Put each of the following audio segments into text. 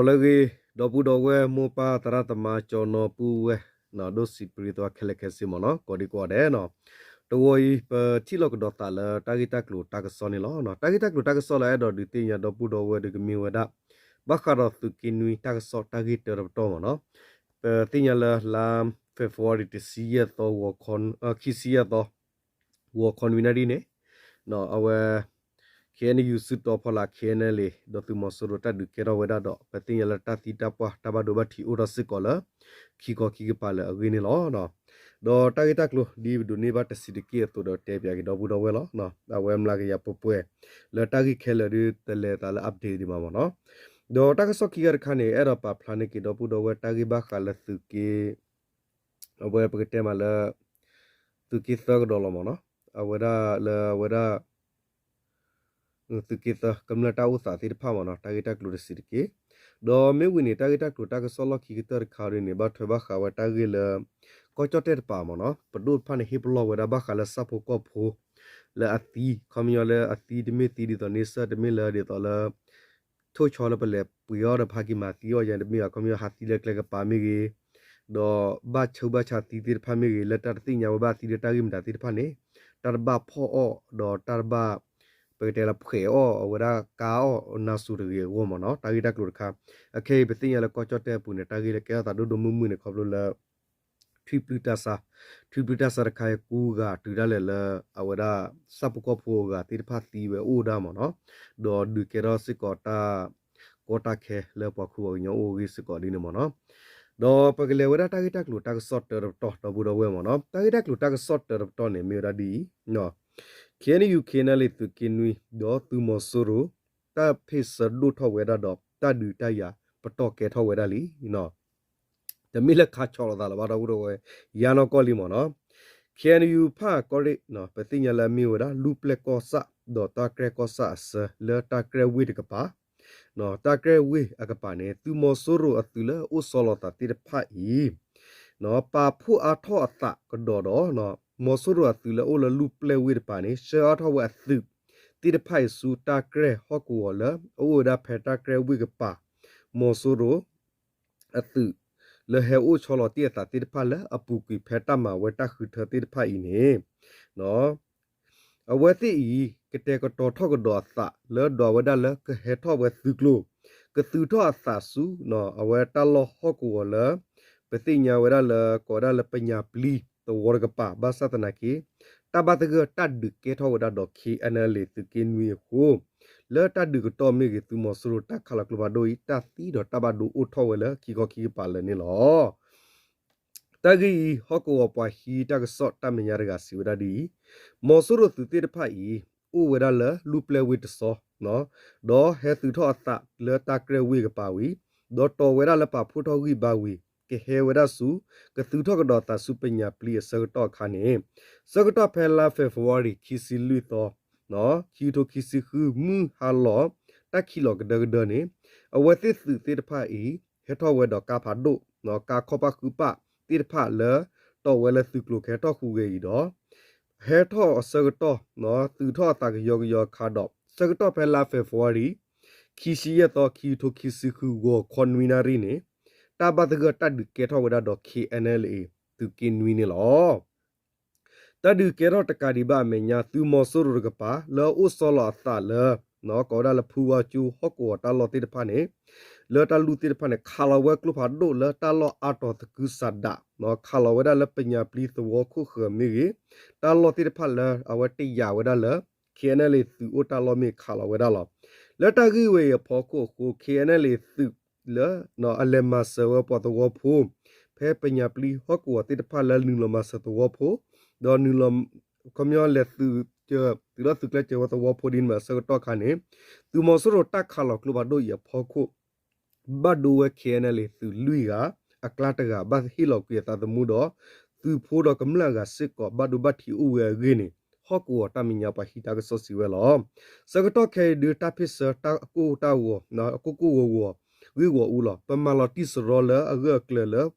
လၢအဂ့ၤ ဒီပုၢ်ဒီဝဲၢ်မိၢ်ပၢ်သရၣ်သမါ ကၠီနီၤပုၢ်ဝဲၢ် ဒိၣ်စံးပရံသးခဲလၢာ်ခဲဆ့မ့ၢ်နီၤ ကိးဒံကိးဂၤဒဲးနီၤ, တဂီၤအံၤ ပထံၣ်လိာ်ကဒီးသးလၢတၢ်ဂ့ၢ်တၢ်ကျိၤတၢ်ကစီၣ်န့ၣ်လီၤ. တၢ်ဂ့ၢ်တၢ်ကျိၤတၢ်ကစီၣ်လၢအဲၣ်ဒိးဒုးသ့ၣ်ညါဒီပုၢ်ဒီဝဲၢ်ဒီးကမ့ၢ်ဝဲဒၣ် ဘၣ်ဃးဒီးသုးက့နွံတၢ်ကစီၣ်တၢ်ဂ့ၢ်တၢတပတီၢ်မ့ၢ်နီၤ, ပသ့ၣ်ညါလၢလါ February တဆံယဲၢ်သီ ခံဆံယဲၢ်သီ ဂီၤခီနွံနၣ်ရံၣ်န့ၣ် အဝဲ ခ့ၣ်အဲၣ်ယူၣ် စုတီၤဖီလာ် ခ့ၣ်အဲၣ်ယူၣ် ဒီးသုးမီၤစိရိၤတၢ်ဒုးကဲထီၣ်ဝဲဒၣ်ဒီး ပသ့ၣ်ညါလၢတၢ်သံတၢ်ပှၢ်တၢ်ဘၣ်ဒိဘၣ်ထံးအိၣ်ထီၣ်စ့ၢ်ကီးလၢ ခံခီခံကပၤလၢအဂ့ၢ်န့ၣ်လီၤ. ဒီးတၢ်ဂ့ၢ်တၢ်ကျိၤဒ်ပဒိးန့ၢ်ဘၣ်တဆံးတက့ၢ်အသိးဒီးတဲပၠးက့ၤဒီပုၢ်ဒီဝဲၢ်လီၤ. အဝဲမျးကယၤပှဲၤပှဲၤ လၢတၢ်ဂ့ၢ်ခဲလၢာ်ဒ်တလဲၤသးလၢ update ဒံးမးမ့ၢ်နီၤ, ဒီးတၢ်ကစီၣ်ခံဂၤတခါန့ၣ် အဲၣ်ဒိးပာ်ဖျါန့ၢ်က့ၤဒီပုၢ်ဒီဝဲၢ်တၢ်ဂ့ၢ်ဘၣ်ဃးလၢသုးက့ အဝဲပကတဲမးလၢ သုးက့သၢကဒီးလီၤမ့ၢ်နီၤ, အဝဲဒၣ်လၢအဝဲဒၣ် သုးက့သၢကမျၢၢ်တၢ်အိၣ်သးသ့ၣ်တဖၣ်မ့ၢ်နီၤ တၢ်ဂ့ၢ်တၢ်ကျိၤတဆံးတက့ၢ်. ဒီးမ့ၢ်ဝံၤန့ၣ် တၢ်ဂ့ၢ်တၢ်ကျိၤတၢ်ကစီၣ်လီၢ်ခံကတၢၢ်တခါဒ်န့ၣ် ဘၣ်ထွဲဘၣ်ဃးဝဲတၢ်ဂ့ၢ်လၢ ကီၢ်ကၠီၣ်တဲၣ်တပၤမ့ၢ်နီၤ ပဒိၣ်တဖၣ်န့ၣ် ဟ့ၣ်ပလီၢ်ဝဲဒၣ်ဘၣ်ဃးလၢဆၣ်ဖိကီၢ်ဖိ လၢအသံ ခီပညီလၢအသံတမ့ၢ်သံဒ်သိးန့ဆၢၣ် တမ့ၢ်လၢဒ်သိးလၢ ထိၣ်ဆီလၢပလဲၤပှ့ၤအီၣ်ဒီးပဟးက့ၤမၤသံအီၣ်ယၤတမ့ၢ်ဧါ ခီပညီဟးသံလၢကျဲကပၤမ့ၢ်ဂ့ၤ, ဒီးဘၣ်ဆၢဘၣ်ဆါသံသ့ၣ်တဖၣ်မ့ၢ်ဂ့ၤ လၢတၢ်တသ့ၣ်ညါဝဲဘၣ်သံလၢတၢ်ဂ့ၢ်မတၤသ့ၣ်တဖၣ်န့ၣ် တၢ်တဘၣ်ဖီၣ်အီၣ် ဒီးတၢ်တဘၣ် ပကတဲလၢဖှဲးအီၣ်အဝဲဒၣ်ကါအီၣ်နါစိၤတဂ့ၤအဂီၢ်မ့ၢ်နီၤ တၢ်ဂ့ၢ်တၢ်ကျိၤတခါ, အခဲအံၤပသ့ၣ်ညါလၢကီၢ်ကၠီၣ်တဲၣ်အပူၤန့ၣ် တၢ်ဂ့ၢ်လၢကဲထီၣ်သးဒိၣ်ဒိၣ်မုၢ်မုၢ်န့ၣ် ခီဖျိလၢ ထွံၣ်ပျုၢ်တၢ်ဆါ, ထွံၣ်ပျုၢ်တၢ်ဆါတခါအံၤ ကူဂၤတုၤဒၣ်လဲာ်လၢ အဝဲဒၣ် ဆၣ်ဖိကီၢ်ဖိအဂၤသ့ၣ်တဖၣ်သံဝဲအိၣ်ဒၣ်မ့ၢ်နီၤ, ဒီးဒုးကဲထီၣ်စ့ၢ်ကီးတၢ်ကီတၢ်ခဲလၢပှၤခူပှၤကညီအိၣ်အဂ့ၢ်စ့ၢ်ကီးဒ်န့ၣ်မ့ၢ်နီၤ, ဒီးပကလဲၤဝဲဒၣ်တၢ်ဂ့ၢ်တၢ်ကျိၤတၢ်ကစီၣ်တၢတပတီၢ်ဒီပုၢ်ဒီဝဲၢ်မ့ၢ်နီၤ, တၢ်ဂ့ၢ်တၢ်ကျိၤတၢ်ကစီၣ်တၢတပတီၢ်န့ၣ် မ့ၢ်ဝဲဒၣ်ဒ်အံၤ ခ့ၣ်အဲၣ်ယူၣ် ခ့ၣ်အဲၣ်ယူၣ် သုးက့နွံ ဒီးသုးမီၤစိရိၤ တၢ်ဖ့ၣ်ဆၢဒိၣ်ထီၣ်ဝဲဒၣ်ဒီး တၢ်ဒုးတၢ်ယၤပတီၢ်ကဲထီၣ်ဝဲဒၣ်လံ တမ့ၢ်လၢခါဆီလိာ်သးလၢၤဘၣ်ဒီပုၢ်ဒီဝဲၢ် ယါနီၢ်ကီၢ်လံမ့ၢ်နီၤ, ခ့ၣ်အဲၣ်ယူၣ် ဖၣ်ကီၢ်ရ့ၣ် ပသ့ၣ်ညါလၢအမ့ၢ်ဝဲဒၣ် လူၢ်ပျဲၢ်ကီၢ်ဆၣ် ဒီးတၢ်ကြဲၢ်ကီၢ်ဆၣ်အဆၢလၢတၢ်ကြဲၢ်ဝ့ၢ်တကပၤ တၢ်ကြဲၢ်ဝ့ၢ်အကပၤန့ၣ် သုးမီၤစိရိၤအသုးလၢအအိၣ်ဆီလီၤသးသ့ၣ်တဖၣ်အံၤ ပာ်ဖှိၣ်အါထီၣ်အသးကဒီးဒီး မီၤစိရိၤအသုးလၢအအိၣ်လၢလူၢ်ပျဲၢ်ဝ့ၢ်တပၤန့ၣ် ဆှၢအါထီၣ်ဝဲအသုးသ့ၣ်တဖၣ်အံၤဆူတၢ်ကြဲၢ်ဟီၣ်ကဝီၤလၢအအိၣ်ဝဲဒၣ်ဖဲတၢ်ကြဲၢ်ဝ့ၢ်ကပၤ မီၤစိရိၤ အသုး လၢဟဲအိၣ်ဆီလီၤတ့ၢ်အသးသ့ၣ်တဖၣ်လၢအပူၤကွံာ်ဖဲတၢ်မၤဝဲတၢ်ဃုထၢသ့ၣ်တဖၣ်အံၤန့ၣ် အဝဲသ့ၣ်အံၤ ကတဲာ်ကတီၤထီၣ်ကဒီးအသးလၢဒွးဝဲဒၣ်လၢကဟဲထီၣ်ဝဲသုးကျိၤ ကသုးထီၣ်အသးဆူ အဝဲတၢ်လီၢ်ဟီၣ်ကဝီၤလၢ ပသ့ၣ်ညါဝဲဒၣ်လၢ ကိးဝဲဒၣ်လၢပညးပျံၤသဝီတကပၤ ဘၣ်ဆၣ်သနာ်က့ တၢ်ဘၣ်သဂၢၢ်တၢ်ဒုးကဲထီၣ်ဝဲဒၣ်ဒီး ခ့ၣ်အဲၣ်ယူၣ် သုးက့နွံအဃိ လၢတၢ်ဒုးကတီၢ်မ့ၢ်ဂ့ၤ သုးမီၤစိရိၤတၢ်ခးလီၤကျိဖးဒိၣ်အံၤ တၢ်သံဒီးတၢ်ဘၣ်ဒိအိၣ်ထီၣ်ဝဲလၢခံခီခံကပၤလၢာ်န့ၣ်လီၤ. တၢ်ဂ့ၢ်အံၤ ဟီၣ်ကဝီၤပှၤဟံးတၢ်ကစီၣ်တၢ်မဲာ်ညါတဂၤစံးဝဲဒၣ်ဒ်အံၤ, မီၤစိရိၤသုးသ့ၣ်တဖၣ်အံၤ အိၣ်ဝဲဒၣ်လၢလူၢ်ပျဲၢ်ဝ့ၢ်တစီ ဒီးဟဲသုးထီၣ်အသးလၢတၢ်ကြဲၢ်ဝ့ၢ်ကပၤဝံၤ ဒီးတီၢ်ဝဲဒၣ်လၢပာ်ဖှိၣ်ထီၣ်ဂံၢ်ဘါဝံၤ ကဟဲဝဲဒၣ်ဆူ ကသုးထီၣ်ကဒီးသးဆူပညးပျံၤအဆၢကတီၢ်အခါန့ၣ် ဆၢကတီၢ်ဖဲလါ February ခံဆံလွံၢ်သီ ခံကထိခံဆံဃု မုၢ်ဟါလီၤ တၢ်ခံးလီၤကဒၢကဒၢန့ၣ် အဝဲသ့ၣ်သုးသ့ၣ်တဖၣ်အံၤ ဟဲထီၣ်ဝဲဒီးကါဖးဒိၣ် ကါခီၣ်ပၣ်ဃုပၣ်သ့ၣ်တဖၣ်လၢ တီၢ်ဝဲလၢသုးကျိၤကဟဲထီၣ်ဟူးဂဲၤအံၤဒီး ဟဲထီၣ်အဆၢကတီၢ် သုးထီၣ်အသးကယီကယီအခါဒီး ဆၢကတီၢ်ဖဲလါ February ခံဆံယဲၢ်သီ ခံကထိခံဆံဃု ဂီၤခီနွံနၣ်ရံၣ်န့ၣ် တၢ်ဘၣ်သဂၢၢ်တၢ်ဒုးကဲထီၣ်ဝဲဒၣ်ဒီး ခ့ၣ်အဲၣ်ယူၣ် သုးက့နွံန့ၣ်လီၤ. တၢ်ဒုးကဲထီၣ်တကးဒံးဘၣ်အမဲာ်ညါ သုးမီၤစိရိၤတကပၤ လၢအအိၣ်ဆီလီၤအသးလၢ ကိးဝဲဒၣ်လၢဖုဝါကၠိဟီၣ်ကဝီၤတၢ်လီၢ်သ့ၣ်တဖၣ်န့ၣ် လၢတၢ်လူၢ်သ့ၣ်တဖၣ်န့ၣ် ခးလီၤဝဲကျိဖးဒိၣ်လၢတၢ်လီၢ်အါတီၤသကုၤဆးဒး ခးလီၤဝဲဒၣ်လၢပညးပျံၤသဝီခိၣ်ဃၢၤမ့ၢ်ဂ့ၤ တၢ်လီၢ်သ့ၣ်တဖၣ်လၢအဝဲတယာ်ဝဲဒၣ်လၢ ခ့ၣ်အဲၣ်ယူၣ် သုးအိၣ်တၢ်လီၢ်မ့ၢ်ခးလီၤဝဲဒၣ်လီၤ. လၢတၢ်ဂ့ၢ်ဝဲအံၤအဖီခိၣ်အဃိ ခ့ၣ်အဲၣ်ယူၣ် သုးလၢ အလဲၤမၤစၢၤဝဲပှၤသဝီဖိ ဖဲပညးပျံၤဟီၣ်ကဝီၤသ့ၣ်တဖၣ်လၢနုာ်လီၤမၤစၢၤသဝီဖိ ဒီးနုာ်လီၤ ခီပညီလဲၤသုး သုးထီၣ်သုးကျဲးစၢးဝဲသဝီဖိဒ်န့ၣ်မ့ၢ်အဆၢကတီၢ်အခါန့ၣ် သုးမီၤစိရိၤတၢ်ခးလီၤကျိဖးဒိၣ်အံၤအဖီခိၣ် ဘၣ်ဒိဝဲ ခ့ၣ်အဲၣ်ယူၣ် သုးလွံၢ်ဂၤ အကျါတဂၤဘၣ်ဟ့ၣ်လီၤကွံာ်အသးသမူဒီး သုးဖိဒီးကမျၢၢ်အဂၤစ့ၢ်ကီးဘၣ်ဒိဘၣ်ထံးအိၣ်ဝဲအဂ့ၢ်န့ၣ် ဟီၣ်ကဝီၤတၢ်မဲာ်ညါပှၤဟံးတၢ်ကစီၣ်စံးဝဲလီၤ. ဆၢကတီၢ်ခဲအံၤဒုးတၢ်ဖ့ၣ်ဆၢတၢ်ကိၢ်တၢ်ဂီၤ အကိၢ်ကိၢ်ဂီၤဂီၤ ဂ့ၢ်ဂီၤအူလီၤ. ပမၤလီၤတံၢ်စရီလၢအဂၢၢ်အကျၢၤလၢ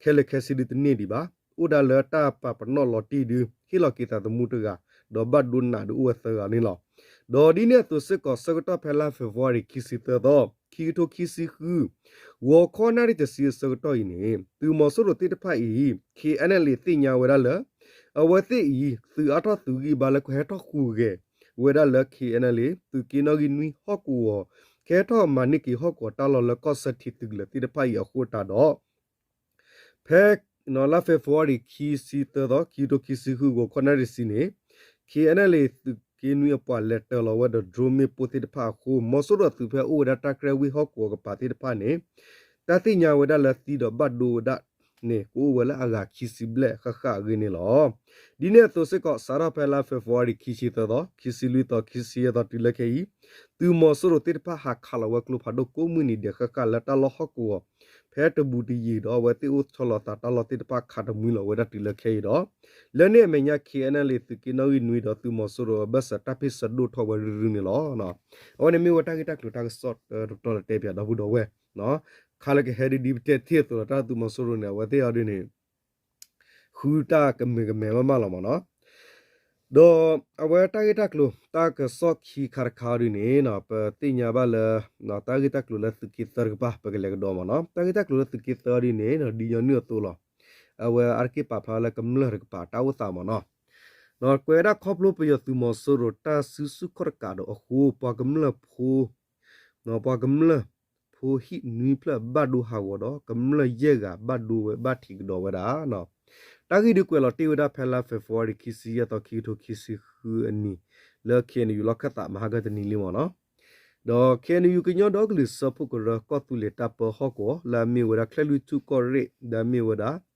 ခဲလၢာ်ခဲဆ့ဒုးတန့ၢ်ဒံးဘၣ်. အိၣ်ဒၣ်လၢတၢ်ပာ်ပနီၣ်လီၤတံၢ်ဒုး ဟ့ၣ်လီၤက့ၤသးသမူတဂၤ ဒီးဘၣ်ဒိနးဒုးအိၣ်ဝဲသၢဂၤန့ၣ်လီၤ. ဒီးဒ်န့ၣ်အသိးစ့ၢ်ကီး ဆၢကတီၢ်ဖဲလါ February ခံဆံသၢသီ ခံကထိခံဆံဃု ဂီၤခီနၣ်ရံၣ်တဆံအဆၢကတီၢ်အံၤန့ၣ် သုးမီၤစိရိၤသ့ၣ်တဖၣ်အံၤ KNLA သ့ၣ်ညါဝဲဒၣ်လၢ အဝဲသ့ၣ်အံၤ သုးအါထီၣ်သုးဂံၢ်ဘါလၢကဟဲထီၣ်ဟူးဂဲၤဝဲဒၣ်လၢ KNLA သုးက့နီၣ်ဂံၢ်နွံဟီၣ်ကဝီၤ ကဟဲထီၣ်မၤန့ၢ်က့ၤဟီၣ်ကဝီၤတၢ်လီၢ်လၢကီၢ်ဆၢထံးသုးကလၢၤသ့ၣ်တဖၣ်အံၤအဃိသတးဒီး ဖဲ လါ February ခံဆံသၢသီ ခံကထိခံဆံဃု ဂီၤခီနၣ်ရံၣ်တဆံန့ၣ် KNLA သုးက့နွံအပှၤလဲၤတၢၤလီၤဝဲဒီး drone မ့ၣ်ပိၢ်သ့ၣ်တဖၣ်အဃိ မီၤစိရိၤသုးဖဲအိၣ်ဝဲဒၣ်တၢ်ကြဲဝ့ၢ်ဟီၣ်ကဝီၤကပၤသ့ၣ်တဖၣ်န့ၣ် တၢ်သ့ၣ်ညါဝဲဒၣ်လၢသံဒီးဘၣ်ဒိဝဲဒၣ်န့ၣ် ကအိၣ်ဝဲလၢအဂၤခံဆံဘျဲၣ်ဃၣ်ဃၣ်အဂ့ၢ်န့ၣ်လီၤ. ဒ်န့ၣ်အသိးစ့ၢ်ကီး စးထီၣ်ဖဲလါ February ခံဆံသၢသီ ခံဆံလွံၢ်သီ ခံဆံယဲၢ်သီတုၤလၢခဲအံၤ သုးမီၤစိရိၤသ့ၣ်တဖၣ်ဟးခးလီၤဝဲကျိဖးဒိၣ်ကိးမုၢ်နံၤဒဲးဃၣ်ဃၣ်လၢတၢ်လီၢ်ဟီၣ်ကဝီၤ ဖဲတဘူးတယံၤဒီးအဝဲသ့ၣ်အိၣ်ဆီလီၤသးတၢ်လီၢ်သ့ၣ်တဖၣ်ခးတမှံလီၤဝဲဒၣ်တုၤလၢခဲအံၤဒီး လၢန့ၣ်အမဲာ်ညါ KNLA သုးက့နီၣ်ဂံၢ်နွံဒီးသုးမီၤစိရိၤအဘၢၣ်စၢၤတၢ်ဖ့ၣ်ဆၢဒိၣ်ထီၣ်ဝဲရုၢ်ရုၢ်န့ၣ်လီၤ. အဝဲန့ၣ်မ့ၢ်ဝဲတၢ်ဂ့ၢ်တၢ်ကျိၤတၢ်ကစီၣ်တတီၤလၢတဲပၠးဒီပုၢ်ဒီဝဲၢ် ခါလၢကဟဲဒ်ဒ်ပတဲတ့ၢ်အသိးလီၤ တၢ်သုးမီၤစိရိၤန့ၣ် အဝဲသ့ၣ်အီၤဒ်န့ၣ် ဃုတၢ်ကမုာ်ကမဲာ်မးမးလီၤမးနီၤ. ဒီးအဝဲတၢ်ဂ့ၢ်တၢ်ကျိၤ တၢ်ကစီၣ်ခံခါတခါအီၤဒ်န့ၣ် ပသ့ၣ်ညါဘၣ်လၢ တၢ်ဂ့ၢ်တၢ်ကျိၤလၢသုးက့သၢတကပၤ ပကလဲၤကဒီးမးနီၤ. တၢ်ဂ့ၢ်တၢ်ကျိၤလၢသုးက့သၢအီၤဒ်န့ၣ် ဒ်ညီနုၢ်အသိးလီၤ. အဝဲအါတက့ၢ်ပာ်ဖျါလၢကမျၢၢ်တကပၤတၢ်အိၣ်သးမးနီၤ. ကွဲးဝဲဒၣ်ခီဖျိပယီၤသုးမီၤစိရိၤတၢ်စုဆူၣ်ခီၣ်တကးဒီးအဃိ ပှၤကမျၢၢ်ဖိ ပှၤကမျၢၢ်ဖိဟံၣ်နွံဖျၢၣ်ဘၣ်ဒိဟးဂီၤဒီး ကမျၢၢ်ယဲၢ်ဂၤဘၣ်ဒိဝဲဘၣ်ထံးကဒီးဝဲဒၣ်. တၢ်ဂ့ၢ်ဒုးကွဲးလီၤတ့ၢ်ဝဲဒၣ်ဖဲလါ February ခံဆံယဲၢ်သီ ခံကထိခံဆံဃုအနံၤ လၢ K N U လီၢ်ခၢၣ်သးမဟါကတနံၤလံမးနီၤ. ဒီး K N U ကညီဒီကလုာ်စၢဖှိၣ်ကရၢကီၢ်သူလ့ၤတၢ်ပၢဟီၣ်ကဝီၤ လၢအမ့ၢ်ဝဲဒၣ်ချဲၣ်လွံၢ်ထူၣ်ကီၢ်ရ့ၣ် လၢအမ့ၢ်ဝဲဒၣ်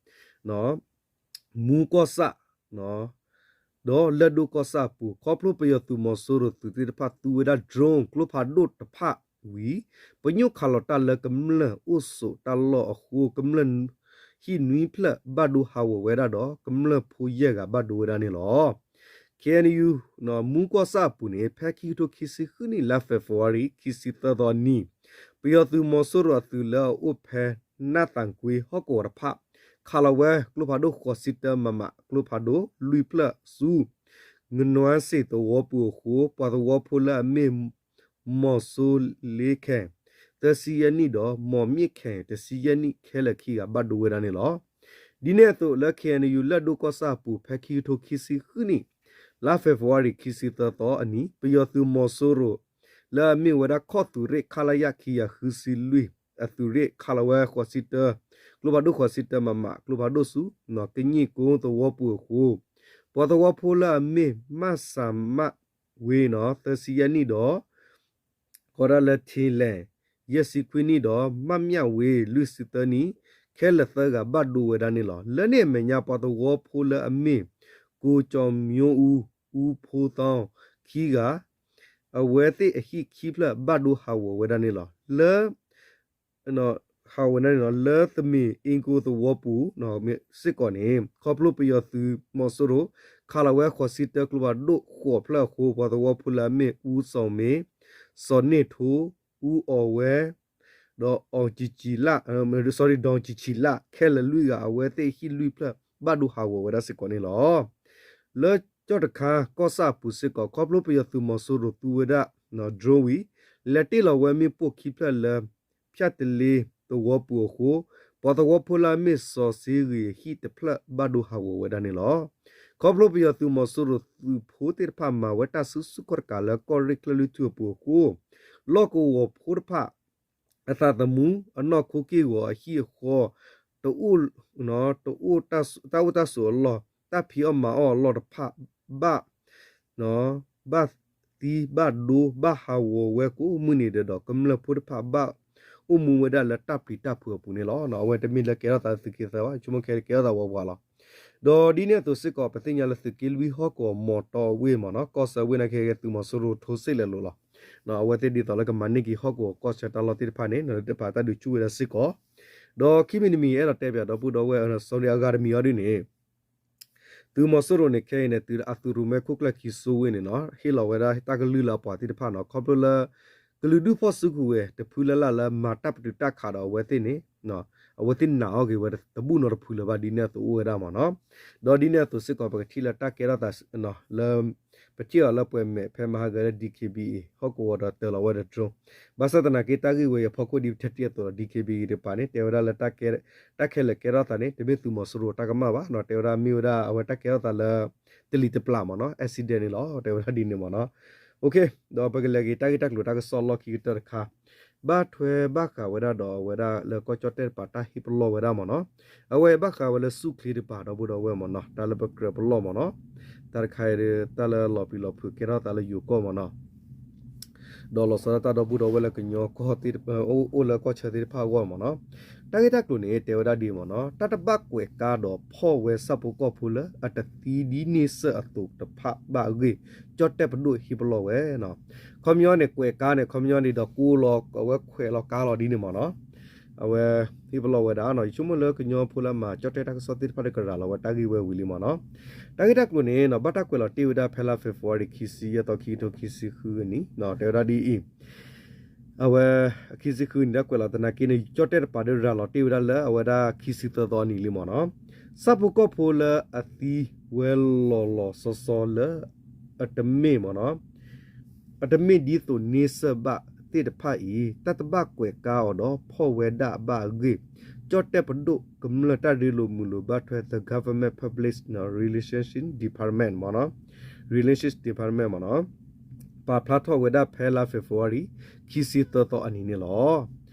မူကီၢ်ဆၣ် ဒီးလၢၢ်ဒိၣ်ကီၢ်ဆၣ်အပူၤ ခီဖျိပယီၤသုးမီၤစိရိၤသုးသ့ၣ်တဖၣ်သူဝဲဒၣ် drone ကျိဖးဒိၣ်တဖၣ်ဝံၤ ပညိၣ်ခးလီၤတၢ်လၢကမျၢၢ်အိၣ်ဆိးတၢ်လီၢ်အဃိ ကမျၢၢ်ဟံၣ်နွံဖျၢၣ်ဘၣ်ဒိဟးဂီၤဝဲဒၣ်ဒီး ကမျၢၢ်ဖိယဲၢ်ဂၤဘၣ်ဒိဝဲဒၣ်န့ၣ်လီၤ. K N U မူကီၢ်ဆၣ်အပူၤန့ၣ် ဖဲခံကထိခံဆံဃုနံၣ် လါ February ခံဆံသၢသီအနံၤ ပယီၤသုးမီၤစိရိၤအသုးလၢအအိၣ်ဖဲ နၢ်သၣ်ကွ့ဟီၣ်ကဝီၤတဖၣ် ခးလီၤဝဲကျိဖးဒိၣ်ဃိးဆံတၢ မမ ကျိဖးဒိၣ်လွံၢ်ဖျၢၣ်ဆူ ငနွၣ်စ့ၣ်သဝီပူၤအဃိ ပှၤသဝီဖိလၢအမ့ၢ် မီၤစိလ့ခဲၣ် သၢဆံယဲၢ်နံၣ်ဒီး မီၤမ့ၣ်ခဲၣ် တဆံယဲၢ်နံၣ် ခဲလၢာ်ခံဂၤဘၣ်ဒိဝဲဒၣ်န့ၣ်လီၤ. ဒ်န့ၣ်အသိးလၢ K N U လၢၢ်ဒိၣ်ကီၢ်ဆၣ်အပူၤ ဖဲခံကထိခံဆံဃုနံၣ် လါ February ခံဆံသၢသီအနံၤ ပယီၤသုးမီၤစိရိၤ လၢအမ့ၢ်ဝဲဒၣ်ခီၣ်သုးရ့ၣ် ခလရ ခံကယၤဃုဆံလွံၢ် အသုးရ့ၣ် ခးလီၤဝဲဃိးဆံတၢ ကျိဖးဒိၣ်ဃိးဆံတၢ မမ ကျိဖးဒိၣ်ဆူ ကည့ၣ်ကိသဝီပူၤအဃိ ပှၤသဝီဖိလၢအမ့ၢ် မၣ်စၣ်မၣ်ဝ့နီၤ သၢဆံယဲၢ်နံၣ်ဒီး ကီးဒၣ်လၢထ့လဲၣ် ယဲၢ်ဆံခွံနံၣ်ဒီး မၣ်မျၣ်ဝ့ လွံၢ်ဆံသၢနံၣ် ခဲလၢာ်သၢဂၤဘၣ်ဒိဝဲဒၣ်န့ၣ်လီၤ. လၢန့ၣ်အမဲာ်ညါ ပှၤသဝီဖိလၢအမ့ၢ် ကိကၠီၤမၠိအူ အူဖိသီ ခံဂၤ အဝဲသ့ၣ်အဟံၣ်ခံဖျၢၣ်ဘၣ်ဒိဟးဂီၤဝဲဒၣ်န့ၣ်လီၤ. လၢ ဟးဂီၤဝဲဒၣ်န့ၣ်လီၤ. လၢသမ့ၢ်အ့ကိသဝီပူၤစ့ၢ်ကီးန့ၣ် ခီဖျိပယီၤသုးမီၤစိရိၤ ခးလီၤဝဲဃိးဆံတၢကျိဖးဒိၣ်ဃိးဖျၢၣ်အဃိ ပှၤသဝီဖိလၢအမ့ၢ် အူစီၤမ့ စီၤန့ၢ်ထိ အူအီၣ်ဝဲ ဒီးအီၣ်ကံၣ်ကံၣ်လၣ် sorry ဒီးကံၣ်ကံၣ်လၣ် ခဲလၢာ်လွံၢ်ဂၤ အဝဲသ့ၣ်ဟံၣ်လွံၢ်ဖျၢၣ်ဘၣ်ဒိဟးဂီၤဝဲဒၣ်စ့ၢ်ကီးန့ၣ်လီၤ. လၢကၠီၣ်တခါကီၢ်ဆၣ်အပူၤစ့ၢ်ကီး ခီဖျိပယီၤသုးမီၤစိရိၤသူဝဲဒၣ် drone ဝံၤ လဲၤတ့ၢ်လီၤဝဲမ့ၣ်ပိၢ်ခံဖျၢၣ်လၢ ဖၠၣ်တလ့သဝီပူၤအဃိ ပှၤသဝီဖိလၢအမ့ၢ်စီၤစ့ဂ့ၤအဟံၣ်တဖျၢၣ်ဘၣ်ဒိဟးဂီၤဝဲဒၣ်န့ၣ်လီၤ. ခီဖျိပယီၤသုးမီၤစိရိၤသုးဖိသ့ၣ်တဖၣ်မၤဝဲတၢ်စုဆူၣ်ခီၣ်တကးလၢကီၢ်ရ့ၣ်ချၢၣ်လွံၢ်ထူၣ်အပူၤအဃိ လီၢ်ကဝီၤဖိတဖၣ် အသးသမူ အနီၢ်ခိက့ၢ်ဂီၤအဟံၣ်အဃီ တအိၣ် တအိၣ်တၢ်အိၣ်တၢ်ဆိးအလီၢ် တၢ်ဖံးအီၣ်မၤအီၣ်အလီၢ်တဖၣ် ဘၣ် ဘၣ်သံဘၣ်ဒိဘၣ်ဟးဂီၤဝဲကိးမုၢ်နံၤဒဲးဒီး ကမျၢၢ်ဖိတဖၣ်ဘၣ်အိၣ်မူဝဲဒၣ်လၢတၢ်ပျံၤတၢ်ဖုးအပူၤန့ၣ်လီၤ. အဝဲတမ့ၢ်လၢကဲထီၣ်သးသုးက့သၢဘၣ် ဆိကမိၣ်ခဲကဲထီၣ်သးဝဲပှၤလီၤ. ဒီးဒ်န့ၣ်အသိးစ့ၢ်ကီး ပသ့ၣ်ညါလၢသုးက့လွံၢ်ဟီၣ်ကဝီၤမီၤတီအဝ့ၢ်မးနီၤ ကီၢ်ဆၢဝ့ၢ်နာ်က့ဂ့ၤ သုးမီၤစိရိၤထိစ့ၣ်လဲၤလိာ်လီၤ. အဝဲသ့ၣ်ဒ်သိးလၢကမၤန့ၢ်က့ၤဟီၣ်ကဝီၤကီၢ်ဆၢတၢ်လီၢ်သ့ၣ်တဖၣ်န့ၣ် နတပာ်တၢ်ဒုးဆူၣ်ဝဲဒၣ်စ့ၢ်ကီး ဒီးခံမံၤတမံၤ အဲၣ်ဒိးတဲပၠးဒီပုၢ်ဒီဝဲၢ် စီၤန့ၣ်အဂၤတမံၤအီၤဒ်န့ၣ် သုးမီၤစိရိၤန့ၣ် ခဲအံၤန့ၣ် တုၤအသုးရိၣ်မဲခိၣ်ကျၢၢ်ခံစိဝ့ၢ်န့ၣ်နီၤ ဟ့ၣ်လီၤဝဲဒၣ်တၢ်ကလုၢ်လၢအပှၤသ့ၣ်တဖၣ်နီၤ ခီဖျိလၢ ကလုာ်ဒူၣ်ဖီၣ်စုကဝဲၤ တဖုလၢ်လၢ်လၢမၤတၢ်ပတုာ်တၢ်ခးဒီးအဝဲသ့ၣ်န့ၣ် အဝဲသ့ၣ်နာ်အီၣ်က့ၤဝဲတဘူၣ်နီတဖုလၢၤဘၣ်ဒ်န့ၣ်အသိးအိၣ်ဝဲဒၣ်မ့ၢ်နီၤ. ဒီးဒ်န့ၣ်အသိးစ့ၢ်ကီး ပကထံၣ်လၢတၢ်ကဲထီၣ်သးလၢ ပထံၣ်အီၤလၢပှဲၤမဲာ်ဖဲမဟါဂၤလၢ DKBA ဟီၣ်ကဝီၤဒီးတၢၤလီၤဝဲဒီး drone ဘၣ်ဆၣ်သနာ်က့ တၢ်ဂ့ၢ်ဝဲအံၤအဖီခိၣ်ဒ်ပတဲတ့ၢ်အသိးဒီး DKBA တပၤန့ၣ် တဲဝဲဒၣ်လၢ တၢ်ခဲလၢာ်ကဲထီၣ်သးန့ၣ် တမ့ၢ်သုးမီၤစိရိၤတၢ်ကမၣ်ဘၣ်နီၤ. တဲဝဲဒၣ်မ့ၢ်ဝဲဒၣ်အဝဲတၢ်ကဲထီၣ်သးလၢ တလံၤတပျၢ်မ့ၢ်နီၤ accident န့ၣ်လီၤ. တဲဝဲဒၣ်ဒ်န့ၣ်မ့ၢ်နီၤ. ဒီးပကလဲၤက့ၤတၢ်ဂ့ၢ်တၢ်ကျိၤတၢ်ကစီၣ်လီၢ်ခံကတၢၢ်တခါ ဘၣ်ထွဲဘၣ်ဃးဝဲဒၣ်ဒီးအဝဲဒၣ်လၢကီၢ်ကၠီၣ်တဲၣ်တပၤတၢ်ဟ့ၣ်ပလီၢ်ဝဲဒၣ်မ့ၢ်နီၤ. အဝဲဘၣ်ဃးဝဲလၢဆူၣ်ချ့တပၤဒီပုၢ်ဒီဝဲၢ်မ့ၢ်နီၤ တၢ်လၢပကြၢးပလီၢ်မ့ၢ်နီၤ. တၢ်တခါအံၤဒီး တၢ်လၢလီၤပျံၤလီၤဖုးကဲထီၣ်သးလၢယိၤကီၢ်မ့ၢ်နီၤ. ဒီးလီၤဆီဒၣ်တၢ်ဒီပုၢ်ဒီဝဲၢ်လၢကညီကီၢ် အိၣ်လၢကီၢ်ဆၢသ့ၣ်တဖၣ်အဂီၢ်မ့ၢ်နီၤ. တၢ်ဂ့ၢ်တၢ်ကျိၤန့ၣ် တဲဝဲဒၣ်ဒ်မ့ၢ်နီၤ တၢ်တဘၣ်ကွဲးကါဒီးဖီၣ်ဝဲဆၣ်ဖိကီၢ်ဖိလၢအတသံဒ်န့ၣ်စၢၣ်အသိးတဖၣ်ဘၣ်အဂ့ၢ် ကၠီၣ်တဲၣ်ပဒိၣ်ဟ့ၣ်ပလီၢ်ဝဲနီၤ. ခီပညီန့ၣ် ကွဲးကါန့ၣ် ခီပညီန့ၣ်ဒီးကိးလီၤ အဝဲခွဲးလီၤကါလီၤဒ်န့ၣ်မ့ၢ်နီၤ. အဝဲဟ့ၣ်ပလီၢ်ဝဲဒၣ်နီၤ ယဆိကမိၣ်လၢကညီဖိလၢအမၤကၠီၣ်တဲၣ်တၢ်ကစီၣ်သ့ၣ်တဖၣ်ဒီးကရၤလီၤဝဲတၢ်ဂ့ၢ်ဝဲဝံၤလံမ့ၢ်နီၤ. တၢ်ဂ့ၢ်တၢ်ကျိၤန့ၣ်နီၤ ဘၣ်တၢ်ကွဲးလီၤတ့ၢ်ဝဲဒၣ်ဖဲလါ February ခံဆံယဲၢ်သီ ခံကထိခံဆံဃုအနံၤ တဲဝဲဒၣ်ဒ်အံၤ အဝဲ ခံဆံဃုနံၣ် တၢ်ကွဲးလီၤသနာ်က့န့ၣ် ကၠီၣ်တဲၣ်တပၤဒီးရၤလီၤတ့ၢ်ဝဲဒၣ်လၢအဝဲဒၣ်ခံဆံသၢသီအနံၤလံမ့ၢ်နီၤ. ဆၣ်ဖိကီၢ်ဖိလၢအသံဝဲလီၤလီၤဆီဆီလၢ အတမ့ၢ်မ့ၢ်နီၤ အတမ့ၢ်ဒ်သိးန့ဆၢၣ်ဘၣ်သ့ၣ်တဖၣ်အံၤ တၢ်တဘၣ်ကွဲးကါအီၤဒီးဖီၣ်ဝဲဒၣ်ဘၣ်အဂ့ၢ် ကၠီၣ်တဲၣ်ပဒိၣ်ကမျၢၢ်တၢ်ရ့လိာ်မုာ်လိာ်ဘၣ်ထွဲ The Government Public Relations Department မ့ၢ်နီၤ Relations Department မ့ၢ်နီၤ ပာ်ဖျါထီၣ်ဝဲဒၣ်ဖဲလါ February ခံဆံသၢသီအနံၤန့ၣ်လီ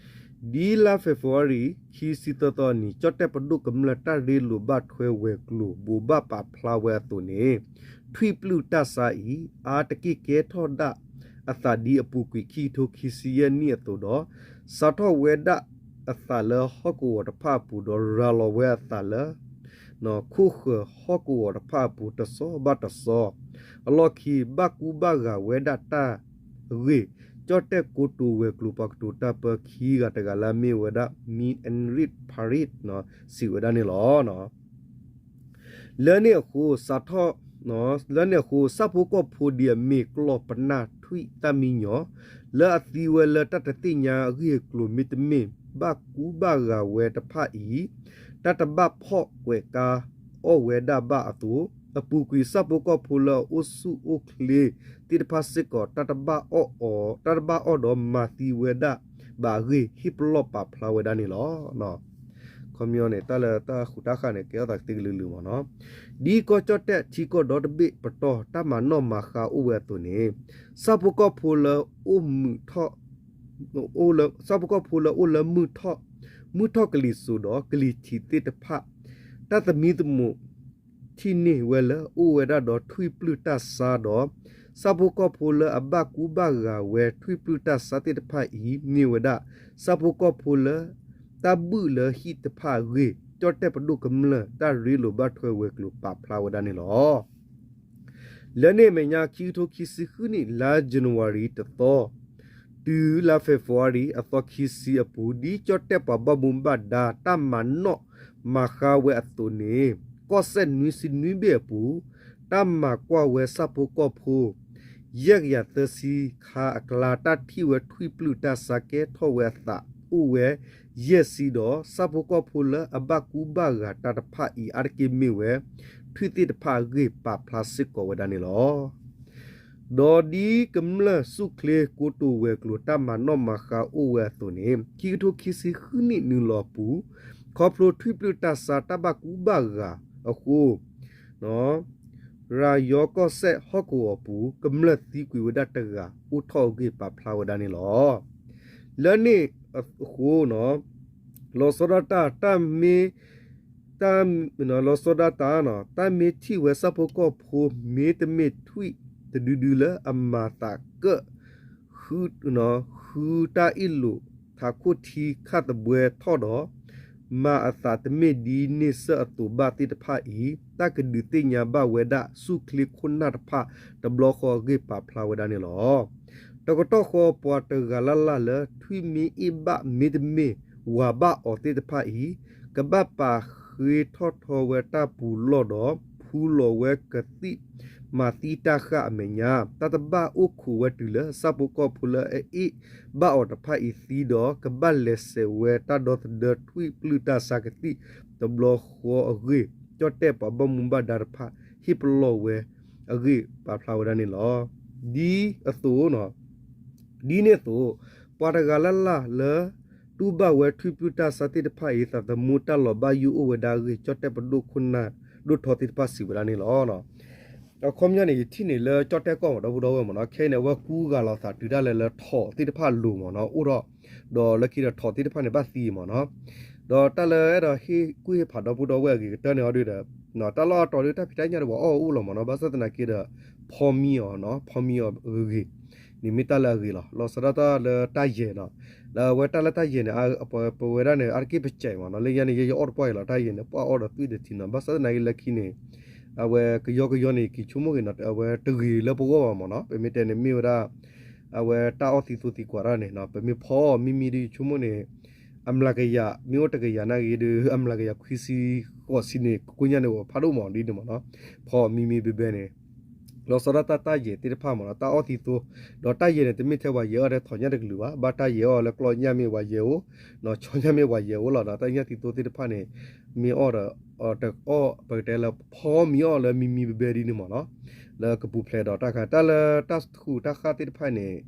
ၤ. ဒ်လါ February ခံဆံသၢသီအနံၤ ကၠီၣ်တဲၣ်ပဒိၣ်ကမျၢၢ်တၢ်ရ့လိာ်ဘၣ်ထွဲဝဲၤကျိၤ ဘိးဘၣ်ပာ်ဖျါဝဲအသိးန့ၣ် ထွံၣ်ပျုၢ်တၢ်ဆါအံၤ အါတက့ၢ်ကဲထီၣ်ဒၣ်အသးဒ်အပူၤကွံာ်ခံကထိခံဆံယဲၢ်နံၣ်အသိးဒီး စးထီၣ်ဝဲဒၣ်အသးလၢဟီၣ်ကဝီၤတဖၣ်အပူၤဒီးရၤလီၤဝဲအသးလၢ ခိၣ်ဃၢၤဟီၣ်ကဝီၤတဖၣ်အပူၤတစီၤဘၣ်တစီၤ အလီၢ်ခံ ဘၣ်ကူဘၣ်ဂာ်ဝဲဒၣ်တၢ်အဂ့ၢ် ကၠီၣ်တဲၣ်ကိတိာ်ဝဲၤကျိၤပှၤကတိၤတၢ်ပၢခံဂၤတဂၤလၢအမ့ၢ်ဝဲဒၣ် Meet and Greet Parade စံးဝဲဒၣ်န့ၣ်လီၤ. လၢန့ၣ်အဃိ စးထီၣ် လၢန့ၣ်အဃိ ဆၣ်ဖိကီၢ်ဖိဒ်အမ့ၢ်ကျီၢ်ပနၢ်ထွံၣ်သၣ်မံညီၤ လၢအသံဝဲလၢတၢ်တသ့ၣ်ညါအဂ့ၢ်အကျိၤမ့တမ့ၢ် ဘၣ်ကူဘၣ်ဂာ်ဝဲတဖၣ်အံၤ တၢ်တဘၣ်ဖီၣ်ကွဲးကါအီၣ်ဝဲဒၣ်ဘၣ်အသိး အပူၤကွံာ်ဆၣ်ဖိကီၢ်ဖိလၢအအိၣ်ဆူၣ်အိၣ်ချ့သ့ၣ်တဖၣ်စ့ၢ်ကီး တၢ်တဘၣ်အီၣ်အီၤ တၢ်တဘၣ်အီၣ်ဒီးမၤသံဝဲဒၣ်ဘၣ်အဂ့ၢ် ဟ့ၣ်ပလီၢ်ပာ်ဖျါဝဲဒၣ်န့ၣ်လီၤ. ခီပညီန့ၣ် တၢ်လၢတၢ်ဃူတၢ်ဃာ်န့ၣ် ကဲထီၣ်သးကသ့ကလုာ်လုာ်မ့ၢ်နီၤ. ဒ်ကီၢ်ကၠီၣ်တဲၣ်ထံကီၢ်ဒီတဘ့ၣ်ပတီၢ် တၢ်မၤနီၣ်မၤဃါအိၣ်ဝဲအသိးန့ၣ် ဆၣ်ဖိကီၢ်ဖိလၢအိၣ်မုာ်ထီၣ် ဆၣ်ဖိကီၢ်ဖိလၢအိၣ်လၢမုၢ်ထီၣ် မုၢ်ထီၣ်ကလံၤစိးဒီးကလံၤထံးသ့ၣ်တဖၣ် တၢ်သမံသမိး ထံၣ်န့ၢ်ဝဲလၢအိၣ်ဝဲဒၣ်ဒီးထွံၣ်ပျုၢ်တၢ်ဆါဒီး ဆၣ်ဖိကီၢ်ဖိလၢအဘၣ်ကူဘၣ်ဂာ်ဝဲထွံၣ်ပျုၢ်တၢ်ဆါသ့ၣ်တဖၣ်အံၤ မ့ၢ်ဝဲဒၣ် ဆၣ်ဖိကီၢ်ဖိလၢ တၢ်ဘုၣ်လၢဟံၣ်တဖၣ်အဂ့ၢ် ကၠီၣ်တဲၣ်ပဒိၣ်ကမျၢၢ်တၢ်ရ့လိာ်ဘၣ်ထွဲဝဲၤကျိၤပာ်ဖျါဝဲဒၣ်န့ၣ်လီၤ. လၢန့ၣ်အမဲာ်ညါ ခံကထိခံဆံဃုနံၣ် လါယနူၤအါရံၤတသီ တုၤလါဖ့ၤဘြူၤအါရံၤ အသီခံဆံအပူၤ ဒ်ကၠီၣ်တဲၣ်ပှၤဘၣ်မူဘၣ်ဒါ တၢ်မၤနီၣ်မၤဃါဝဲအသိးန့ၣ် ကီၢ်စဲၣ်နွံဆံနွံဘ့ၣ်အပူၤ တၢ်မၤကွၢ်ဝဲဆၣ်ဖိကီၢ်ဖိ ယဲၢ်ကယၤသၢဆံခါအကျါ တၢ်ထံၣ်ဝဲထွံၣ်ပျုၢ်တၢ်ဆါကဲထီၣ်ဝဲအသးအိၣ်ဝဲ ယဲၢ်ဆံဒီး ဆၣ်ဖိကီၢ်ဖိလၢအဘၣ်ကူဘၣ်ဂာ်တၢ်တဖၣ်အံၤ အါတက့ၢ်မ့ၢ်ဝဲ ထွံၣ်သ့ၣ်တဖၣ်အဂ့ၢ် ပာ်ဖျါစ့ၢ်ကီးဝဲဒၣ်န့ၣ်လီၤ. ဒီးဒ်ကမျၢၢ်ဆူၣ်ချ့ကိတိာ်ဝဲၤကျိၤ တၢ်မၤနီၣ်မၤဃါအိၣ်ဝဲအသိးန့ၣ် ခံကထိခံဆံဃုနံၣ်နုာ်လီၤအပူၤ ခီဖျိထွံၣ်ပျုၢ်တၢ်ဆါတၢ်ဘၣ်ကူဘၣ်ဂာ်အဃိ ရၤယီကီၢ်စဲၣ်ဟီၣ်ကဝီၤအပူၤ ကမျၢၢ်သံကွံာ်ဝဲဒၣ်တဂၤ အိၣ်ထီၣ်အဂ့ၢ်ပာ်ဖျါဝဲဒၣ်န့ၣ်လီၤ. လၢန့ၣ်အဃိ လီၤဆီဒၣ်တၢ် တၢ်မ့ၢ် တၢ် လီၤဆီဒၣ်တၢ် တၢ်မ့ၢ်ထံၣ်ဝဲဆၣ်ဖိကီၢ်ဖိ မ့တမ့ၢ်ထွံၣ်တဒုဒုလၢအမၤသးကၢၣ် ဃုတၢ်အ့ၣ်လိာ်ထးခိၣ်ထံခၣ်သဘှဲထီၣ်ဒီး မၤအသးတမ့ၢ်ဒ်န့ၣ်စၢၣ်အသိးဘၣ်သ့ၣ်တဖၣ်အံၤ တၢ်ကဒုးသ့ၣ်ညါဘၣ်ဝဲဒၣ်ဆူၣ်ချ့ခိၣ်နၢ်တဖၣ်တဘျီဃီအဂ့ၢ်ပာ်ဖျါဝဲဒၣ်န့ၣ်လီၤ. တကတီၢ်ဃီပှၤတဂၤလၢ်လၢ်လၢထွံၣ်မ့ၢ်အ့ၣ်ဘၣ်မ့တမ့ၢ်ဝၤဘၣ်အီၤသ့ၣ်တဖၣ်အံၤ ကဘၣ်ပာ်ဃ့ထီၣ်ထီဝဲတၢ်ပူၤလီၢ်ဒီး ဖူလီၤဝဲကသံၣ် မၤသံတၢ်ဃၣ်အမဲာ်ညါ တၢ်တဘၣ်အိၣ်ခိးဝဲတုၤလၢ ဆၣ်ဖိကီၢ်ဖိလၢအအ့ၣ်ဘၣ်အီၤတဖၣ်အံၤသံဒီး ကဘၣ်လဲၤဆဲးဝဲတၢ်ဒီသဒၢထွံၣ်ပျုၢ်တၢ်ဆါကသံၣ်တဘျီဃီအဂ့ၢ် ကၠီၣ်တဲၣ်ပှၤဘၣ်မူဘၣ်ဒါတဖၣ် ဟ့ၣ်ပလီၢ်ဝဲအဂ့ၢ် ပာ်ဖျါဝဲဒၣ်န့ၣ်လီၤ. ဒ်အသိး ဒ်န့ၣ်အသိး ပှၤတဂၤလၢ်လၢ်လၢ တူၢ်ဘၣ်ဝဲထွံၣ်ပျုၢ်တၢ်ဆါသ့ၣ်တဖၣ်အံၤ သးသမူတၢ်လီၤဘၣ်ယိၣ်အိၣ်ဝဲဒၣ်အဂ့ၢ် ကၠီၣ်တဲၣ်ပဒိၣ်ခိၣ်နၢ်ဒိၣ်ထီသ့ၣ်တဖၣ်စံးဝဲဒၣ်န့ၣ်လီၤ. အခီပညီန့ၣ် ယထံၣ်န့ၣ်လၢကၠီၣ်တဲၣ်ကီၢ်မး ဒီပုၢ်ဒီဝဲၢ်မးနီၤ ခဲအံၤန့ၣ် အဝဲကူဂာ်လီၤသးတုၤဒၣ်လဲာ်လၢထိးသ့ၣ်တဖၣ်အလိၤမးနီၤ အိၣ်ဒီး ဒီးလၢခံဒီးထိးသ့ၣ်တဖၣ်န့ၣ် ဘၣ်သံမးနီၤ ဒီးတၢ်လၢအဲၣ်ဒိးဟ့ၣ်ကူၣ်ဟ့ၣ်ဖးဒီပုၢ်ဒီဝဲၢ်အဂ့ၤကတၢၢ်န့ၣ်အီၤဒုဒီး တၢ်လီၢ်အတီၤဒု တၢ်ဖံးတၢ်ညၣ်ဒု ပှၤအီၣ်အအိၣ်လီၤမးနီၤ ဘၣ်ဆၣ်သနာ်က့ဒီး ဖီမံအီၤနီၤ ဖီမံအီၤဂ့ၤဂ့ၤန့ၣ် မ့ၢ်တၢ်လၢအဂ့ၤလီၤ. လီၤဆီဒၣ်တၢ်လၢတၢ်ယဲၢ်နီၤ လၢအဝဲတၢ်လၢတၢ်ယဲၢ်န့ၣ် ပဝဲဒၣ်န့ၣ် အါတက့ၢ်ပစဲးမးနီၤ လၢညါန့ၣ် ယဲယအီၣ်တပှၢ်အံၤလီၤ တၢ်ယဲၢ်န့ၣ် ပှၤအီၣ်ဒီးသွံၣ်တထံနီၤ ဘၣ်ဆၣ်သနာ်က့လၢခံန့ၣ် အဝဲကယီကယီန့ၣ် က့ၤဆိကမိၣ်က့ၤနီၤ အဝဲတဂ့ၤလၢပဂီၢ်ဘၣ်မးနီၤ ပမ့ၢ်တဲန့ၣ်မ့ၢ်ဝဲဒၣ် အဝဲတၢ်အီၣ်သံသိသံကွၢ်တၢ်န့ၣ် ပမ့ၢ်ဖီအီၤမံမံဒု ယဆိကမိၣ်န့ၣ် အမျးကယၤ မ့ၢ်အိၣ်တကယၤနာ်က့ဒု အမျးကယၤခွံဆံဃိးဆံန့ၣ် ကိညၣ်န့ၣ် အိၣ်ဖးဒိၣ်မးဒ်န့ၣ်မးနီၤ ဖီအီၤမံမံဘဲဘဲန့ၣ် လီၤဆီဒၣ်တၢ်တၢ်ယဲၢ်သ့ၣ်တဖၣ်မးနီၤ တၢ်အီၣ်သံသိ ဒီးတၢ်ယဲၢ်န့ၣ် တမ့ၢ်ထဲပှၤယဲၢ်အီၣ်ထဲထိးညၣ်တကလုာ်ဘၣ် ဘၣ်တၢ်ယဲၢ်အီၣ်လၢကျီၢ်ညၣ်မ့ၢ်ပှၤယဲၢ်အိၣ် နီၤဆီညၣ်မ့ၢ်ပှၤယဲၢ်အိၣ်လီၤဒီး တၢ်ညၣ်သံသိသ့ၣ်တဖၣ်န့ၣ် မ့ၢ်အီၣ်ဒီး တအီၣ် ပကတဲလၢဖီမံအီၣ်လၢမံမံဘဲဘဲဒ်န့ၣ်မးနီၤ လၢကပူၤဖျဲးဒီးတၢ်ခါ တၢ်လၢတၢ်ဃူးတၢ်ဃၣ်သ့ၣ်တဖၣ်န့ၣ်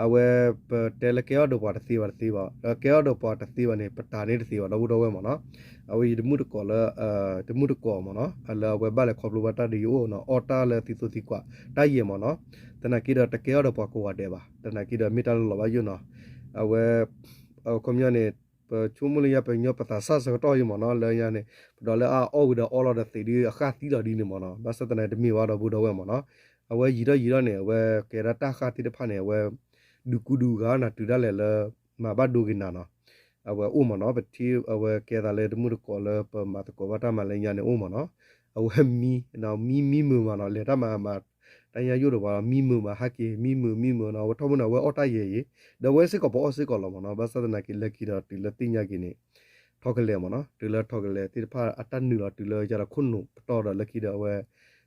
အဝဲပတဲလၢကဲအီၣ်ဒီးပှၤတသ့ဘၣ်တသ့ဘၣ် လၢကဲအီၣ်ဒီးပှၤတသ့ဘၣ်န့ၣ် ပတၢ်န့ၣ်တသ့ဘၣ် ဒီပုၢ်ဒီဝဲၢ်မးနီၤ အဝဲယတမုၣ်တကိးလၢ တမုၣ်တကိးမးနီၤ လၢအဝဲဘၣ်လဲၤခီဖျိဘၣ်တၢ်ဒုးယအိၣ်နီၤ အီၣ်တၢ်လၢသံသိသံကွၢ် တၢ်ယဲၢ်မးနီၤ သနာ်က့ဒီးတကဲအီၣ်ဒီးပှၤကိးဂၤဒဲးဘၣ် သနာ်က့ဒီးမ့ၢ်တၢ်လၢလီၤဘၣ်ယိၣ်နီၤ အဝဲ အခီပညီန့ၣ် ပဆိကမိၣ်လၢညါပညီပသးစၢ်ဆၢကတီၢ်အံၤမးနီၤ လၢညါန့ၣ် ပဒီးလၢအအီၣ်ဝံၤဒီးအီလီၤဒီးသံးဒုအဃၣ်သံလီၤဒ်န့ၣ်မးနီၤ ဘၣ်ဆၣ်သနာ်က့တမ့ၢ်ဘၣ်ဒီပုၢ်ဒီဝဲၢ်မးနီၤ အဝဲယံာ်ထီၣ်ယံာ်ထီၣ်န့ၣ် အဝဲကဲဒၣ်တၢ်ဃၣ်သ့ၣ်တဖၣ်န့ၣ် အဝဲ ဒုးကူဒုးဂၤနၤတုၤဒၣ်လဲာ်လၢ မၤဘၣ်ဒိက့ၤနၤနီၤ အဝဲအိၣ်မးနီၤ ပထံၣ်အဝဲကဲသးလၢတမုၣ်တကိးလၢပမၤသကိးဘၣ်တၢ်မၤလၢညါန့ၣ်အိၣ်မးနီၤ အဝဲမံ မံမံမုာ်မးနီၤ လဲၤတၢ်မၤမၤ တၢ်ညါယိၣ်ဒီးပှၤမံမုာ်မးဟဲက့ၤ မံမုာ်မံမုာ်နီၤ အဝဲထီၣ်မုၢ်န့ၣ် အဝဲအီၣ်တၢ်ယဲၢ်အံၤ ဒီးအဝဲစ့ၢ်ကီးပအီၣ်စ့ၢ်ကီးလီၤမးနီၤ ဘၣ်ဆၣ်သနာ်က့လၢခံဒီးတုၤလၢသ့ၣ်ညါက့ၤန့ၣ် ထီၣ်ကလဲာ်မးနီၤ တုၤလၢထီၣ်ကလဲာ်သ့ၣ်တဖၣ်အတၢ်နုာ်လီၤတုၤလၢယၤဒီးခိၣ်နူာ်ပတီၢ်ဒီးလၢခံဒီးအဝဲ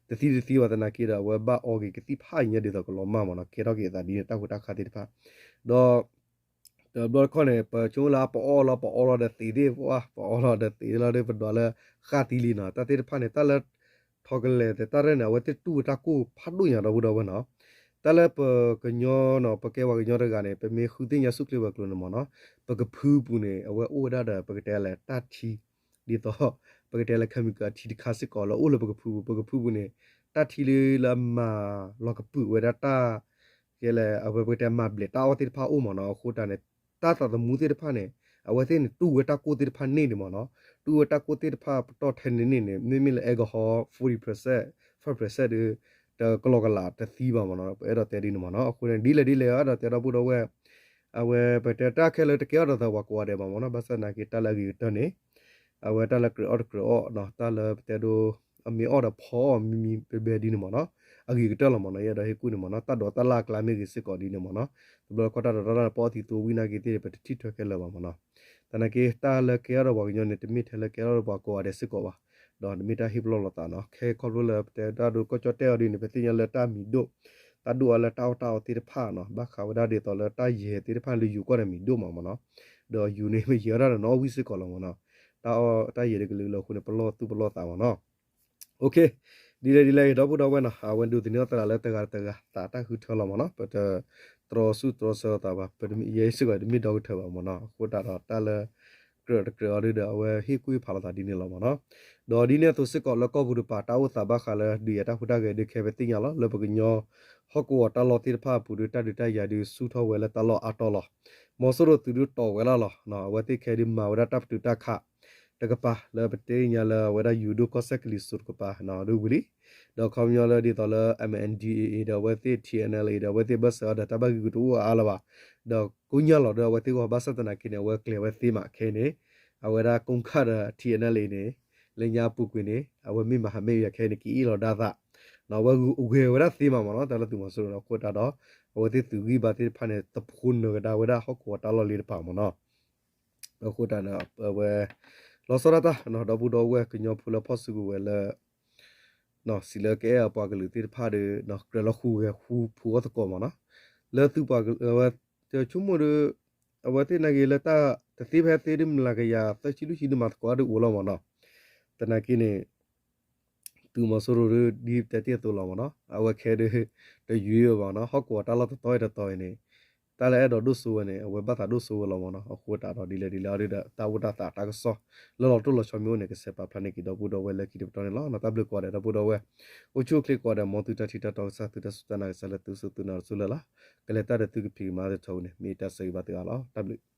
တသံတသံဘၣ်သနာ်က့ဒီး အဝဲဘၣ်အီက့ၤကသံၣ်ဖးအံၤညါဒ်သိးကလီၤမၢ်မးနီၤ ကဲထီၣ်က့ၤအသးဒ်န့ၣ် တၢ်ဃူတၢ်ဃၣ်သ့ၣ်တဖၣ် ဒီး တဘျီတခီၣ်န့ၣ် ပဆိကမိၣ်လၢပအီၣ်လီၤ ပအီလီၤဒီးသံးသ့ၣ် ပှၤ ပအီလီၤဒီးသံးသ့ၣ်လီၤဒီး ပဒွးလၢဃၣ်သံလံနီၤ တၢ်သ့ၣ်တဖၣ်န့ၣ် တၢ်လၢ ထီၣ်ကလဲာ်သ့ၣ်တဖၣ်န့ၣ် အဝဲသ့ၣ်တူၢ်ဝဲတၢ်ကိၢ်ဖးဒိၣ်ညါဒီပုၢ်ဒီဝဲၢ်နီၤ တၢ်လၢပကညီနီၤ ပကဲပှၤကညီတဂၤန့ၣ် ပမ့ၢ်ဃုသ့ၣ်ညါဆူၣ်ချ့ပှၤကျိၤန့ၣ်မးနီၤ ပကဖုပူၤန့ၣ် အဝဲအိၣ်ဝဲဒၣ်ဒီး ပကတဲလၢတၢ်ထံ ဒ်သိး ပကတဲလၢ chemical အထံတခါစ့ၢ်ကီးလၢအိၣ်လၢပကဖုပူၤ ပကဖုပူၤန့ၣ် တၢ်ထံလၢအမၤလီၤကပုာ်ဝဲဒၣ်တၢ် ကဲလၢ အဝဲပကတဲမၤဘျဲးတၢ်အီၣ်သ့ၣ်တဖၣ်အိၣ်မးနီၤ အဃိတၢ်န့ၣ် တၢ်သးသမူသ့ၣ်တဖၣ်န့ၣ် အဝဲသ့ၣ်န့ၣ် တူၢ်ဝဲတၢ်ကိၢ်သ့ၣ်တဖၣ်န့ၣ်ဒံးမးနီၤ တူၢ်ဝဲတၢ်ကိၢ်သ့ၣ်တဖၣ်ပတီၢ်ထဲန့ၣ်န့ၣ်န့ၣ် မ့မ့ၢ်လၢ alcohol forty percent five percent ဒီး တကလီကလးတသံဘၣ်မးနီၤ ပအဲၣ်ဒိးတဲဒ်န့ၣ်မးနီၤ အဃိန့ၣ် ဒ်လဲၣ်ဒ်လဲၣ် အဲၣ်ဒိးတဲဒီပုၢ်ဒီဝဲၢ် အဝဲပတဲတၢ်ခဲလၢာ်တကဲအီၣ်ဒီးသးပှၤကိးဂၤဒဲးဘၣ်မးနီၤ ဘၣ်ဆၣ်သနာ်က့တၢ်လၢအဂ့ၤကတၢၢ်န့ၣ် အဝဲတၢ်လၢကြၢးအီၣ်တကြၢးအီၣ်နီၤ တၢ်လၢပတဲဒိ အမ့ၢ်အီၣ်ဒီးဖီအီၣ်မံမံဘဲဘဲဒ်န့ၣ်မးနီၤ အဂ့ၤကတၢၢ်လီၤမးနီၤ ယအဲၣ်ဒိးဟ့ၣ်ကူၣ်န့ၣ်မးနီၤ တၢ်ဒိးတၢ်လၢအကျါမ့ၢ်ဂ့ၤစ့ၢ်ကီးဒ်န့ၣ်မးနီၤ တဘျီတခီၣ်တၢ်ဒိးတၢ်လၢပအီၣ်သံသိဝံၤနာ်က့သ့ၣ် ပတထံၣ်ထွဲခဲလၢာ်ဘၣ်မးနီၤ သနာ်က့တၢ်လၢကဲအီၣ်ဒီးပှၤကညီန့ၣ် တမ့ၢ်ထဲလၢကဲအီၣ်ဒီးပှၤကိးဂၤဒဲးစ့ၢ်ကီးဘၣ် ဒီးတမ့ၢ်တၢ်ဟ့ၣ်ပလီၢ်လိာ်သးနီၤ ခဲခီဖျိလၢပတဲတၢ်ဒိကီၢ်ကၠီၣ်တဲၣ်အီၤဒ်န့ၣ် ပသ့ၣ်ညါလၢတၢ်မံၤဒိၣ် တၢ်ဒိၣ်အါလၢတၢ်အီၣ်တၢ်အီသ့ၣ်တဖၣ်နီၤ ဘၣ်ဃးဝဲဒၣ်ဒ်သိးလၢတၢ်ယဲၢ်သ့ၣ်တဖၣ်လၢယိၤကီၢ်န့ၣ်မံၤဒိၣ်မးမးနီၤ ဒီးယိၤန့ၣ် မ့ၢ်ယဲၢ်ဝဲဒၣ်ဒီးနီၣ်ဝံၣ်စ့ၢ်ကီးလီၤမးနီၤ တၢ်အီၣ်တၢ်ယဲၢ်ဒ်ကလုာ်လၢအဃိန့ၣ် ပလီၢ်သူၣ်ပလီၢ်သးမးနီၤ ဒ်လဲၣ်ဒ်လဲၣ်ဂ့ၤ ဒီပုၢ်ဒီဝဲၢ်နီၤ အဝဲဒိးသန့ၤအီၣ်သရၣ်လၢတဂၤတဂၤ သးတၢ်ဃုထၢလီၤမးနီၤ ပတတြီဆူၣ်တြီဆၢသးဘၣ် ယဲစ့ၢ်ကီးတမ့ၢ်ဒီကထၢၣ်ဘၣ်မးနီၤ အဃိသတးဒီးတၢ်လၢ ကြၢးတကြၢးအီၤဒ်ဒီး အဝဲဟ့ၣ်ကူၣ်ဟ့ၣ်ဖးလိာ်သးဒ်န့ၣ်လီၤမးနီၤ ဒီးဒ်န့ၣ်အသိးစ့ၢ်ကီးလၢကီၢ်ပူၤတပၤ တၢ်အိၣ်သးဘၣ်ဃးလၢဒုးယၤတၢ်ဟူးတၢ်ဂဲၤဒုးခဲပသ့ၣ်ညါလီၤ လၢပကညီ ဟီၣ်ကဝီၤတၢ်လီၢ်သ့ၣ်တဖၣ်အပူၤဒုး တၢ်ဒုးတၢ်ယၤဒုးဆူၣ်ထီၣ်ဝဲလၢတၢ်လီၢ်အါတီၢ်လီၤ မီၤစိရိၤသုးဒုးတီၢ်ဝဲလီၤလီၤ အဝဲသ့ၣ်ခဲဒုးမၤဝဲဒၣ်တၢ်ပတုာ်တၢ်ခး တကပၤလၢပတဲညါလၢအဝဲဒၣ်ယိၤဒိၣ်ကီၢ်စဲၣ်ကလံၤစိးတကပၤ ဒုးဝံၤလံ ဒီးခီပညီလၢဒ်သိးလၢ MNDAA ဒီးအဝဲသ့ၣ် TNLA ဒီးအဝဲသ့ၣ်ဘၢၣ်စၢၤအီၤဒီးတၢ်ဘၣ်ဂံာ်ဂူာ်တအိၣ်အါလၢၤဘၣ် ဒီးကိညၢ်လီၤဒီးအဝဲသ့ၣ်ဂီၢ်ဘၣ်ဆၣ်သနာ်က့န့ၣ် အဝဲကျဲၤဝဲသ့မးခဲအံၤန့ၣ် အဝဲဒၣ်ကိကၣ်ဒီး TNLA န့ၣ် လၢညါအပူၤကွံာ်န့ၣ် အဝဲမ့ၢ်မၤဟးမ့ၢ်ယၤခဲအံၤန့ၣ် ကအ့ၣ်လိာ်ဒၣ်သး အဝဲဂုာ်အဂဲၤဝဲဒၣ်သ့မးမးနီၤ တၢ်လၢသုးမီၤစိရိၤဒီးအဃိသတးဒီး အဝဲသ့ၣ်သုးဂံၢ်ဘါသ့ၣ်တဖၣ်န့ၣ် သဖှိနၢၤကဒါဝဲဒၣ်ဟီၣ်ကဝီၤတၢ်လီၢ်လံတပၤမးနီၤ အဃိသတးန့ၣ် အဝဲ လီၤဆီဒၣ်တၢ် ဒီပုၢ်ဒီဝဲၢ်ကညီဖိလၢဖီၣ်စုကဝဲၤလၢ စံးလၢကအဲၣ်အပှၤကလုာ်သ့ၣ်တဖၣ်ဒီး ကြၢးလီၤဃုာ်ဂဲၤဃုဖုးအီၣ်သကိးမ့ၢ်နီၤ, လၢသုပှၤကလုာ် အဝဲဆိကမိၣ်ဒီး အဝဲသ့ၣ်နာ်က့ၤလၢတၢ်တသ့ဖဲသ့ဒ် မုၢ်လၢ်ကယၤသၢဆံလွံၢ်ဆံဒုးမၤသကိးတၢ်ဒုးအိၣ်လီၤမ့ၢ်နီၤ, သနာ်က့န့ၣ် သုးမီၤစိရိၤဒုး ဒ်တဲတ့ၢ်အသိးလီၤမ့ၢ်နီၤ, အဝဲခဲဒုး တယုၢ်ဘၣ်နီၤ, ဟီၣ်ကဝီၤတၢ်လီၢ်တတီၤအံၤတတီၤအံၤန့ၣ် တၢ်လၢအဲၣ်ဒိးဒိၣ်စိဝဲန့ၣ် အဝဲဘၣ်သးဒိၣ်စိဝဲလီၤမ့ၢ်နီၤ, အဃိသတးဒီးဒ်လဲၣ်ဒ်လဲၣ်အီၤဒုးဒီး တၢ်အိၣ်တၢ်သးတၢ်ကစီၣ် လၢလီၤတိၢ်လီၤဆီမ့ၢ်အိၣ်န့ၣ် ကဆဲးပာ်ဖျါန့ၢ်က့ၤဒီပုၢ်ဒီဝဲၢ်လၢခံတပတီၢ်န့ၣ်လီၤ. တၢ်ဘျုးကိးဂၤဒဲးဒီပုၢ်ဒီဝဲၢ် အိၣ်ဆူၣ်အိၣ်ချ့ကိးဂၤဒဲး မ်သုတၢ်ထံၣ်တၢ်တီကစၢ် သုတၢ်စူၢ်တၢ်နာ်ကစၢ်လၢသုစူၢ်သုနာ်တစူၢ်လၢ်လၢ် ကလဲၤတၢ်ဒီးသုကဖံးကမၤသ့ထီအံၤန့ၣ် မ့ၢ်တၢ်ဆၢဂ့ၤဘၣ်သုအါလီၤ. တၢ်ဘျုး